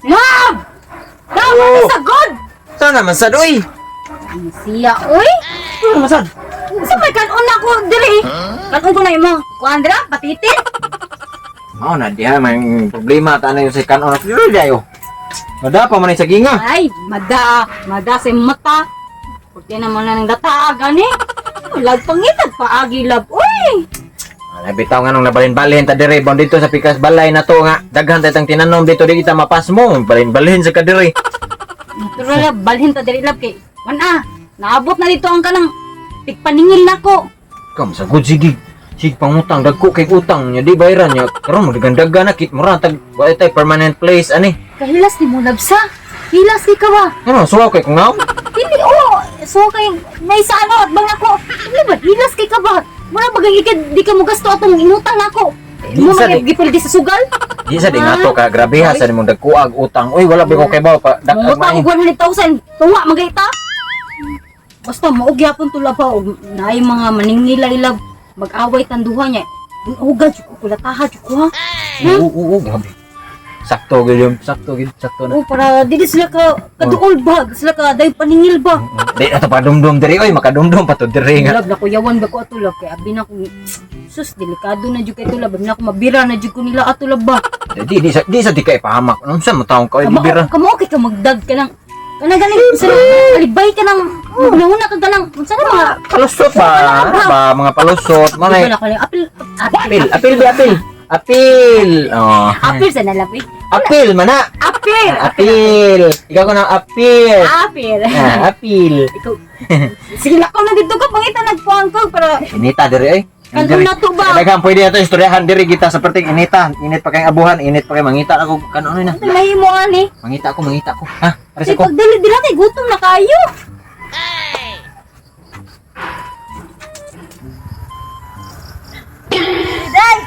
Love! Love, Oh. ano sa God? Sana man sad oy. Ano siya, oy? Ano man sad? Sa may kanon na ako diri. Kanon ko na imo. Kuan dira, patitin. Mao na diha may problema ta na yung sa kanon na pero dayo. Mada pa man sa ginga. Ay, mada, mada sa imong mata. Pwede naman na ng data gani. Lag pangitag paagi love, oy. Ala bitaw nga nung nabalin-balhin ta dire bon dito sa pikas balay na to nga daghan ta tang tinanom dito di kita mapasmo balin-balhin sa kadiri. Natural love, balhin ta diri love kay. Wan ah, naabot na dito ang kanang tigpaningil nako. Kam sagud sige. Sige pangutang dagko kay utang nya di bayran nya karon mo dagan na kit mura tag wa tay permanent place ani. Kahilas ni mo love sa. Hilas ni ka ba? Ano suwaw kay kungaw? Dili oh, so kay may sa ano at bang ako. Dili ba hilas kay ka ba? Mura bagay ikad di ka mo gasto atong inutang nako. Di Mo sa man di- gipildi sa sugal. Di sa di nga to ka grabe ha sa nimong dagkuag utang. Uy wala ba ko kay baw pa dakag Mangutang main. og 100,000. Tunga magay ta. Basta mao gyapon to laba og naay mga maningila ilab mag-away tanduha niya. Uga jud ko kulataha jud ko ha. Oo oo oo, grabe. Sakto gyud yun, sakto gyud, sakto na. Oh, para dili sila ka kaduol ba, di sila ka dayon paningil ba. Di na to padumdum diri oy, makadumdum pa to diri nga. Lab na kuyawan ba ko ato lab kay abi na ko sus delikado na jud kay to lab abi na ko mabira na jud ko nila ato lab ba. Di di sa di sa di kay pahamak. Unsa mo taong ka oy Kamo bibira. kamo okay ka magdag ka lang. Kana galing sa alibay ka nang maghunahuna ka galang unsa na mga Palusot ba? Ba mga palusot Di manay. ba na ko lang apil Apil, apil ba apil? Apil. Oh. Apil sa nalab eh. Apil mana? Apil. Apil. Ikaw ko ng apil. Apil. Ah, apil. Ikaw. Sige lakaw na dito ka pangita nagpuan ko para Inita diri oy. Kanon na to ba? Daghan pwede na to istoryahan diri kita sa perting inita. Init pa kay abuhan, init pa kay mangita ako kanon na. Ano mahimo ani? Mangita ako, mangita ako. Ha? Aris Kasi ako. pag dili dila kay gutom na kayo. Day!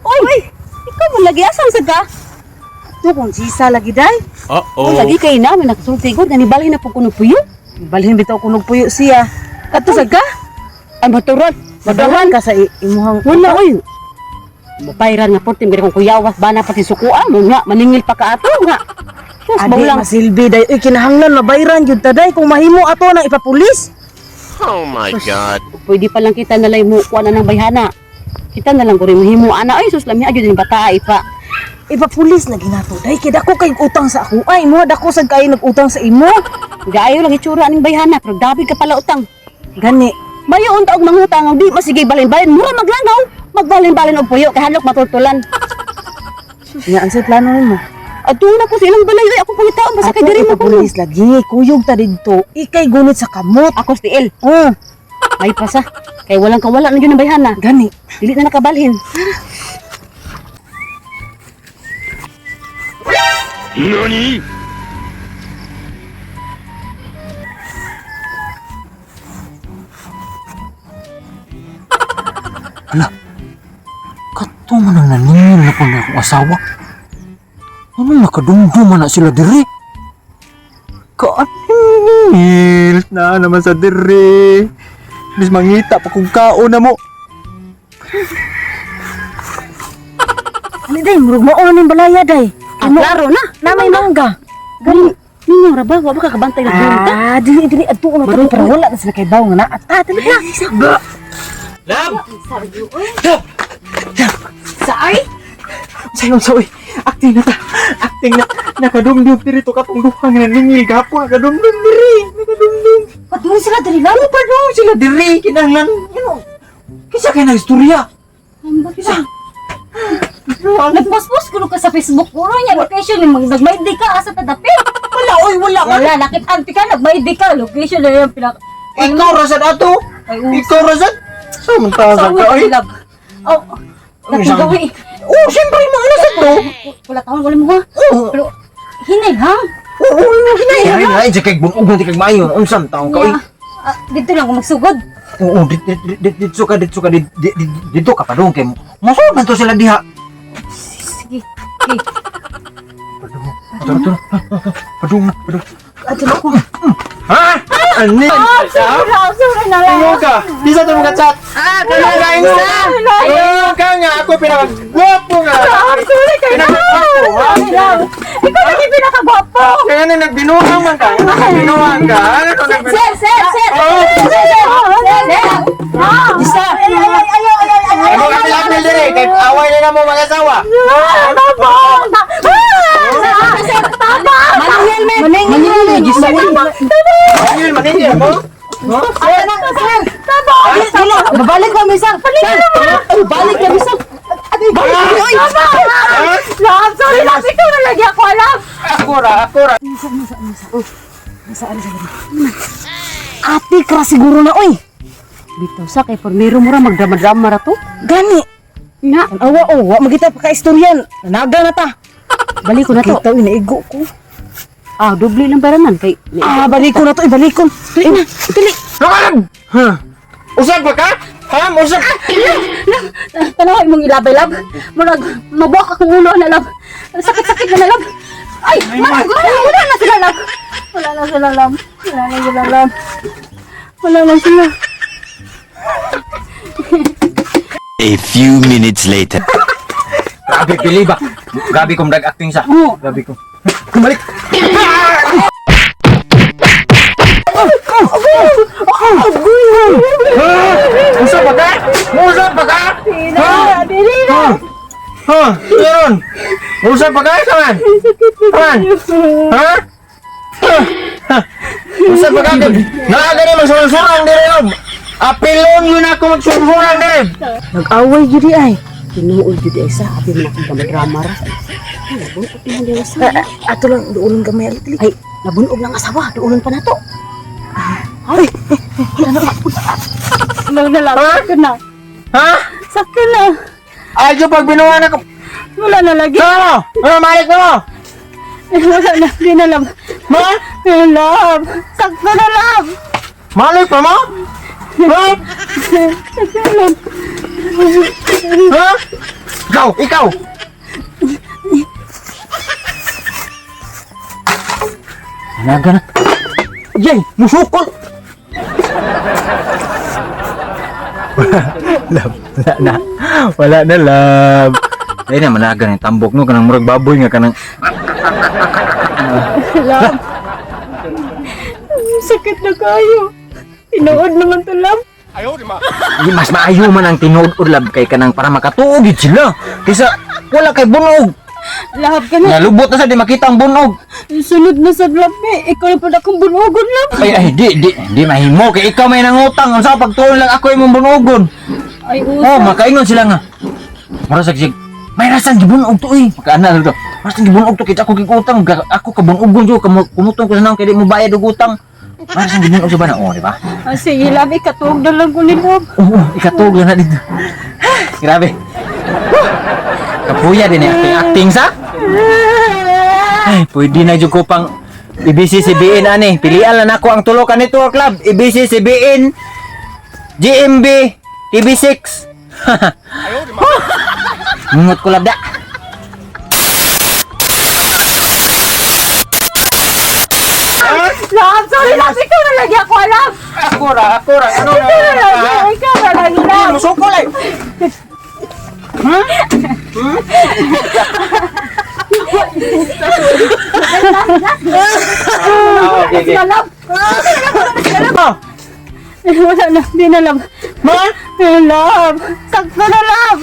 Oy! Ikaw mo lagi asan sa ka? To kung sisa lagi day. Oh. Lagi kay na may nakasulti ko gani balhin na po kuno puyo. Balhin bitaw kunog puyo siya. Kato sa ka? Ay maturan. Madahan ka sa imuhang Wala oy. Mapayran nga portim gani kung kuyawas bana pati sukuan mo nga maningil pa ka ato nga. Sus Adi bawlang. masilbi day. Uy kinahanglan mabayran jud ta day kung mahimo ato nang ipapulis. Oh my God. Pwede pa lang kita nalay mo kuan na ng bayhana. Kita na lang ko rin mahimo ana ay sus lami adyo din bata ipa. Ipapulis lagi nato day kay dako kay utang sa ako. Ay mo dako sad kay nag-utang sa imo. Gaayo lang itsura aning bayhana pero dabi ka pala utang. Gani. Mayo unta og mangutang ang di masigay balin-balin mura maglangaw. Magbalin-balin og puyo kay hadlok matultulan. Nya unsay plano nimo? Adto na ko sa ilang balay oy ako pangitaon basta kay Ato diri mo kuno. ipapulis lagi. Kuyog ta didto. Ikay gunit sa kamot. Ako si tiil. Oh, May pasa. Kay walang kawala na yun ang bayhana. gani. Dili na nakabalhin. NANI? Kato man ang naningil na po na akong asawa. Ano nakadumdum man na sila diri? Kaanil na naman sa diri. Bis mangita pa kung kaon na mo. Ani day murag mao na ning balaya day. Ah, klaro na. Na may mangga. Gani. Ninyo ra ba? Wa ba ka kabantay na bunta? Ah, dili dili adto na to pero wala na sila kay baw nga na. Ata dili na. Love! Saryo oy. Love! Saay? Sayon sa uy. Acting na ta. Acting na. Nakadumdum diri to katong duha nga naningil gapon nakadumdum diri. Nakadumdum. Padung sila diri lang. Ano pa dong sila diri kinahanglan you know. Kinsa kay nagstorya? Kinsa? Nagpost-post kuno ka sa Facebook puro niya location ni mag nagmaydi ka asa ta dapit. Wala oy, wala. Wala nakit-anti ka nagmaydi ka location na yung pinaka Ikaw rasad ato. Ay, oo. Ikaw rasad. Sa man ta Sa ka oy. love. Oh. Ang isang- Gawi. Oh, siyempre mo ano sa to? Wala taon wala mo ha. Oo. Pero hinay ha. Oo, hinay. Hinay, hinay kay bungog na di kag maayo. Unsa man taong ka oy? Yeah. Ah, dito lang ako magsugod. Oo, dito ka, dito ka, dito ka pa dong kay mosulod man to sila diha. Sige. Sige. Padung. Tara, tara. Padung na, padung. Adto na ko. Ha? Ani? Sorry, sorry na lang. Ingo ka. Di sa ka chat. Ah, kaya ka ingo. Ingo ka nga ako pinakagwapo nga. Sorry kay. Pinakagwapo. Ha? Ikaw lagi pinakagwapo. Kaya na nagbinuang man ka. Nagbinuang ka. Ano to nagbinuang? Sir, sir, sir. Oh. Sir, sir, sir, sir. Isa. Ay, ay, ay, ay, ay, ay, ay. Ano kami apil dire? Kay away na na mo mga asawa. Sir, tama. Maningil, men. Maningil, gisa. Maningil, maningil mo. Sir, sir, tama. Dili, babalik kami sir. Sir, balik kami sir. Balik kami, oy. Love, sorry, love. Ikaw na lagi ako, love. Ako ra, ako ra. Ate kra siguro na oy. Bitaw sa kay pormiro mo ra magdrama-drama ra to. Gani. Nga, Awa oh, wa magita pa ka istoryan. Nanaga na ta. balik ko na to. Kita inaigo ko. Ah, doble lang baranan kay. Ah, balik ko na to, ibalik ko. Dili na, dili. Lumalag! Huh? Usag ba ka? Ha? Usag? Tanaw imong ilabay, love. Murag, mabuak akong ulo na, love. Sakit-sakit na, love. Ay, wala, wala na sila, love. Wala na sila, love. Wala na sila, love. Wala na sila. A few minutes later. Grabe, pili ba? Grabe kong nag-acting sa. Oo. Grabe ko. Kumalik! Usap ba ka? Usap ba ka? Na, dili na. Ha? Ha? Meron! Usap ba ka? Kaman? Kaman? Ha? Ha? Ha? Usap ba ka? Naa gani magsurang-surang dire yun! Apilon yun ako magsurang-surang dire! Nag-away gyud di ay. Tinuod jud ay sa abi man akong drama-drama ra. Ay, nabunog na ang asawa. Ah, ah, ato lang duolon gamay dili. Ay, nabunog ng asawa, duolon pa nato. Ay, Ano na, love. Sakit na. Ha? Sakit na. Ayo pag binuha na ko. Wala na lagi. Ano? Ano malik mo? Wala na. Di na, love. Ma? Love. Sakto na, love. Malik pa mo? Ha? Sakto na, love. Ha? Ikaw, ikaw. Naga na. Yay, musukol. Love, wala na. Wala na, love. Ay na, managa na yung tambok no, kanang murag baboy nga kanang. Love. Sakit na kayo. Tinuod naman to, love. Di mas maayo man ang tinuod love kay kanang para makatuog gid sila. Kaysa wala kay bunog. Love ka na. Nalubot na sa di makita ang bunog. Sunod na sa love, eh. Ikaw na pala akong bunugon, love. Ay, ay, di mahimo kay ikaw may nangutang. Unsa pagtuon lang ako imong bunugon. Ay, Oh, makaingon sila nga. Mura sa sig. May rasan gibunog to eh. Makaana to. Rasan gibunog to kay ako gigutang, ako ka bunugon jo, kumutong ko sa naong kay di mo bayad og utang. May rasan gibunog sa bana, oh, di ba? Ah, sige, love. Ikatuog na lang ko ni love. Oo, ikatug lang na dito. Grabe. Woo! Kapuya din eh, acting, acting sa. Ay, pwede na jud ko pang ABC CBN ani. Pilian lang nako ang tulo ka network club. ABC CBN GMB TV6. Mungot ko labda. Love, sorry, love. Ikaw na lagi ako, love. Ako ra, ako ra. Ano Ikaw na lagi. Ikaw na lagi, love. Musukol ay. Hmm? Okay, okay. Love. Wala na. Di na, love. Ma? Love. Sakto na, love.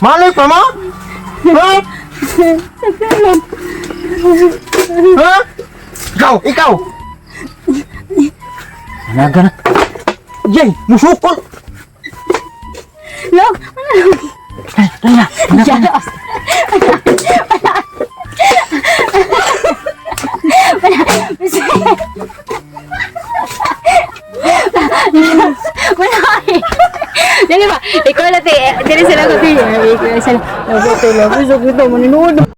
Malik pa mo? Ha? Sakto na, love. Ha? Ikaw, ikaw. Naga na. Yay, musukol. Love. Dali na. Yes. Wala. Wala. Dali ba? Ikaw na, te. Dali sila ko, te. Ikaw sila. Love, te. Love, sakit na. Maninuod.